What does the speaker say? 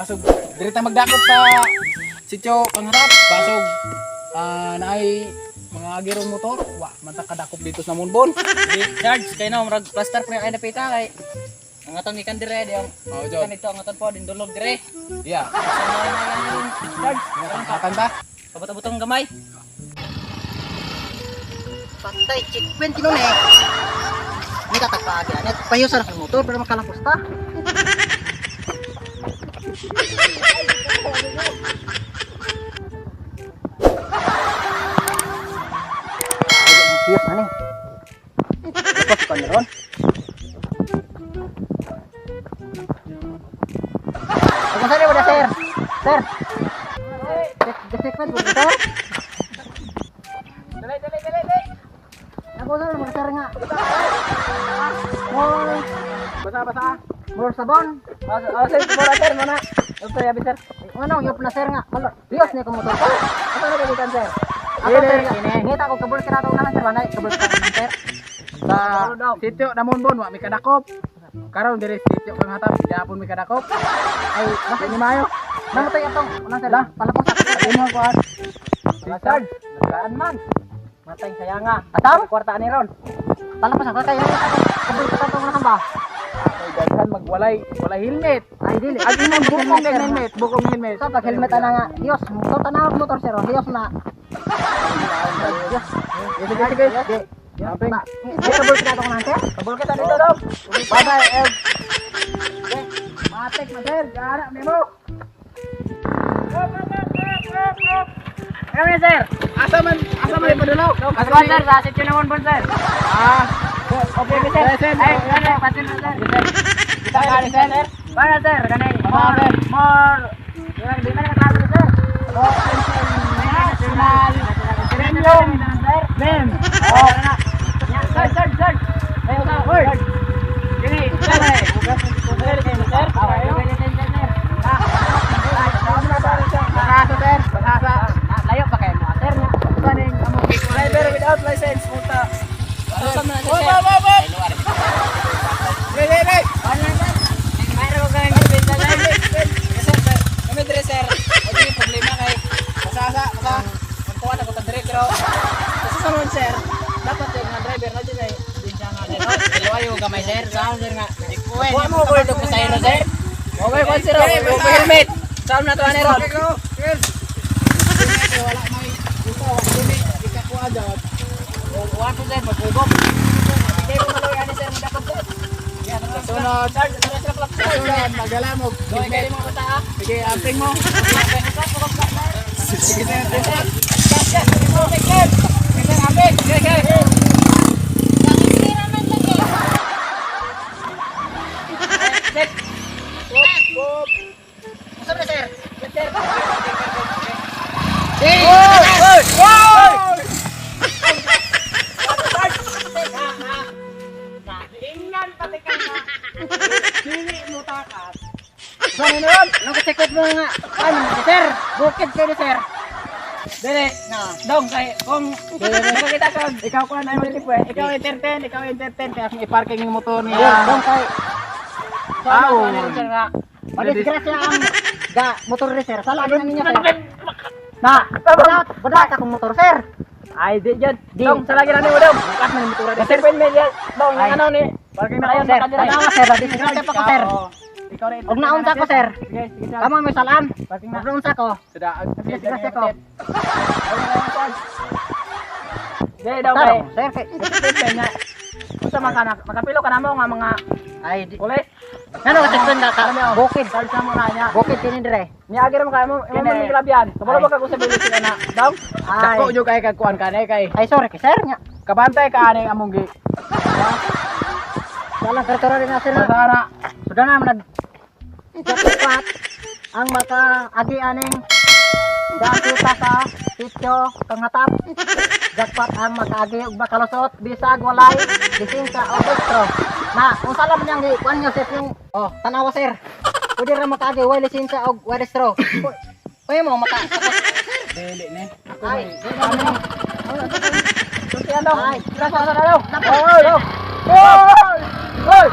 Basog diri ta magdakop sa sitio Pangharap. Basog naay mga agirong motor, wa man ta kadakop dito sa Monbon. Di charge kay no murag plaster pre kay napita kay ang atong ikan dire di ang Oh, Jod. ikan ito ang atong po din dulog dire. Yeah. Charge. Katan ta. Kabot-abotong gamay. Patay, checkpoint kinon eh. May tatagpaagi anit. Payo sa akong motor pero makalapos ta. Piyos na ni. Tapos ko na ron. Ako sir, wala sir. Sir. Check, checkpoint ko sir. Dali, dali, dali, dali. Ako sir, mga sir nga. More, Basa, basa. more sabon. Oh, sir, muna sir, muna. Ito yabi sir. Ano, yup na sir nga. Malo, Diyos niya kung motor ko. Asa na kay kan sir? Ako sir nga. Ngita ko kabul kira to naman sir, wanay kabul kira naman sir. Sa sitio Namonbon wa mi kadakop. Karon diri sitio Panghatap, gihapon mi kadakop. Ay, Basta ni Mayo. namatay atong unang sir. Palapos ako. Imo kuan. Si Sarge, nagaan man. Matay sayanga. Atam? Kwarta ni ron. Palapos ako kay kabul kira to naman ba? Ay daghan magwalay, walay helmet. Ay dili. Ang imong bukong kay helmet, bukong helmet. Sa pag helmet ana nga. Diyos, motor tanaw motor sir. oh. Diyos na. Diyos. Sige, sige, sige. Di. Amping. Ba, ay kabul kira to naman sir. Kabul kita dito dong. Bye bye. Eh. Matik man sir, gara nimo. Kami sir. Asa man ipadulaw? Asa man sir sa sitio naman bon sir. Ah, Okay okay sir. Sir, sir. Ay, ano, patin na sir. Kita ka ni sir. Para sir, kanay. More, more. Di man ka sir. National Premium Mem. Oh. Sir, sir, sir. Ay, usa. Kini, sir. Sir, sir. Bahasa sir, bahasa. Layo pa kayo mo, sir. Kaning among driver without license punta. Usa man Oh, oh, oh, oh. Hey, hey, hey. Mayroon ko kang sir. Sir, sir. Kami dire sir. Wala yung problema kay Bahasa, bahasa. Magkuha na ko ta dire pero sa susunod sir, dapat yung nga driver na dyan ay din siya nga sir. Dalawa yung gamay sir. Saan sir nga? Kuha mo ko ito pasahero sir. Okay, kuha sir. Okay, helmet. Saan na to ani ron? Wala may ito, wala may ikakuha daw. Kuha ko sir, magugop. Hindi ko maloy ani sir, magdakop sir. Sunod. Sir, sir, sir, klap sir. Sunod, magdala mo. Doy kayo mga bata ah. Sige, amping mo. Sige, sir. Sir, sir, sir, amping. Sige, sige. Sir. Unsa man sir? Ingnan pati ka na. Dili mo takas. Saan na ron? Nung checkpoint mo nga. Ano sir? Bukid kayo ni sir. Dili. Na. Dong kay kung nakakita ka Ikaw kuan ay mo eh. Ikaw entertain, ikaw entertain kaya akong i-parking yung motor Dong niya. dong kay Aw. sir nga. Madisgrasya ang ga motor ni sir. Sala na ninyo sir. Na, badat, badat akong motor sir. Ay di jud. Di. Dong sa lagi na nimo dong. Bukas man yung motor Kasi pen media dong Ay. ano ni. Parking na Ayan, Sir, baka dire. tanawa sir, disgrasya pa ko sir. Ikaw rin. Og naunsa ko sir. Sige, sige sir. Kamo may salaan. Parking na. Og naunsa ko. Sada. Disgrasya ko. Di dong kay. Tarong sir kay. Pen nga. Unsa man ka na makapilo ka namo nga mga Ay di. pulis. Ngano ka checkpoint ka ka? Bukid. Charge na mo na niya. Bukid kini dire. Niagi ra mo kay mo imo man Kini. grabian. Kabalo Ay. ba ka kung sa bilis sila na. Dong. Ay. Dako jud kay kag kuan kanay kay. Ay sorry kay sir nya. Kabantay ka ani among gi. Salang kartero rin na sir. Basta na. Sudah na nag jackpot ang maka agi aning dakita sa sitio Kangatap. Jackpot ang makaagi ug makalusot bisag walay lisensya o distro. Na, unsa lang man yang kuan niyo sir yung oh, tanawa sir. Pwede ra makaagi way lisensya og way distro. Pwede mo maka Dili ni. Ay, Sultian dong. Ay. Tara sa dong. Oy! Oy! Oy!